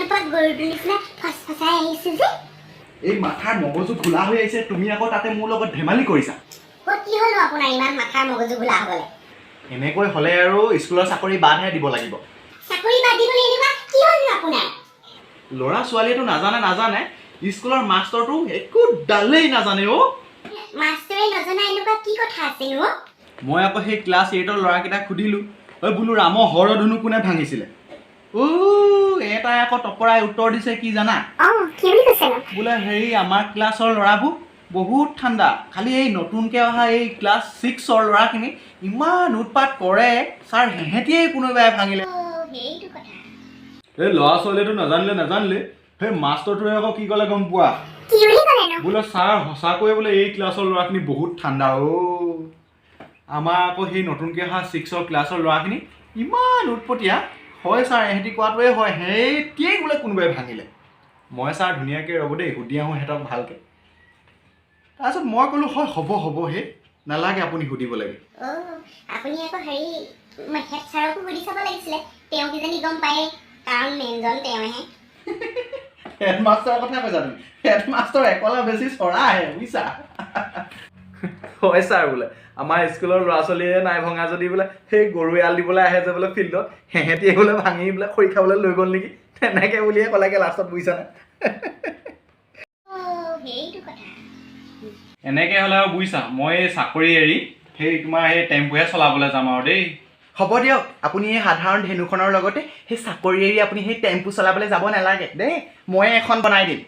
নোপোৱা গৰুটোৰ নিচিনা ফচফচাই আহিছো যে? এই মাথাৰ মগজু ঘোলা হৈ আহিছে, তুমি আকৌ তাতে মোৰ লগত ধেমালি কৰিছা। অ', কি হ'লো আপোনাৰ ইমান মাথাৰ মগজু ঘোলা হ'বলে? এনেকৈ হ'লে আৰু স্কুলৰ চাকৰি বাদহে দিব লাগিব। চাকৰি বাদ দিবলৈ এনেকুৱা কি হ'লনো আপোনাৰ? ল'ৰা ছোৱালীয়েতো নাজানে নাজানে, স্কুলৰ মাষ্টৰটো একো ডালেই নাজানে অ'। মাষ্টৰে নজনা এনেকুৱা কি কথা আছেনো অ'? মই আকৌ সেই ক্লাছ 8ৰ ল'ৰাকেইটাক সুধিলোঁ, ঐ বোলো, ৰামৰ হৰধনু কোনে ভাঙিছিলে? অ' এটাই আকৌ টপৰাই উত্তৰ দিছে, কি জানা? অ', কি বুলি কৈছেনো? বোলে হেৰি, আমাৰ ক্লাছৰ ল'ৰাবোৰ বহুত ঠাণ্ডা, খালি এই নতুনকৈ অহা এই ক্লাছ 6ৰ ল'ৰাখিনি ইমান উৎপাত কৰে ছাৰ, সেহেঁতিয়েই কোনোবাই ভাঙিলে। অ', সেইটো কথা। এই ল'ৰা ছোৱালীয়েতো নাজানিলে নাজানিলে, সেই মাষ্টৰটোৱে আকৌ কি ক'লে গম পোৱা? কি বুলি ক'লেনো? বোলে ছাৰ, সঁচাকৈয়ে বোলে এই ক্লাছৰ ল'ৰাখিনি বহুত ঠাণ্ডা অ'। আমাৰ আকৌ সেই নতুনকৈ অহা 6ৰ ক্লাছৰ ল'ৰাখিনি ইমান উৎপতীয়া হয় ছাৰ, এহেঁতি কোৱাটোৱে হয়, সেইটিয়েই বোলে কোনোবাই ভাঙিলে। মই ছাৰ ধুনীয়াকৈ ৰ'ব দেই, সুধি আহোঁ সিহঁতক ভালকৈ। তাৰপিছত মই ক'লোঁ, হয়, হ'ব হ'ব, সেই নালাগে আপুনি সুধিব লাগে। অ', আপুনি আকৌ হেৰি, হেড ছাৰকো সুধি চাব লাগিছিলে। তেওঁ কিজানি গম পায়ে, কাৰণ মেইনজন তেওঁহে। হেডমাষ্টাৰৰ কথা কৈছা তুমি? হেডমাষ্টাৰ একলা বেছি চৰাহে, বুজিছা। হয় ছাৰ, বোলে আমাৰ স্কুলৰ ল'ৰা ছোৱালীয়ে নাই ভঙা যদি বোলে সেই গৰু এৰাল দিবলৈ আহে যে বোলে ফিল্ডত, সেহেঁতিয়ে বোলে ভাঙি বোলে খৰি খাবলৈ লৈ গ'ল নেকি, তেনেকে বুলিয়ে ক'লেগে লাষ্টত, বুজিছানে? অ', সেইটো কথা। এনেকে হ'লে আৰু বুজিছা, মই এই চাকৰি এৰি সেই তোমাৰ সেই টেম্পুহে চলাবলৈ যাম আৰু দেই। হ'ব দিয়ক, আপুনি এই সাধাৰণ ধেনুখনৰ লগতে সেই চাকৰি এৰি আপুনি সেই টেম্পু চলাবলৈ যাব নালাগে দেই, ময়ে এখন বনাই দিম।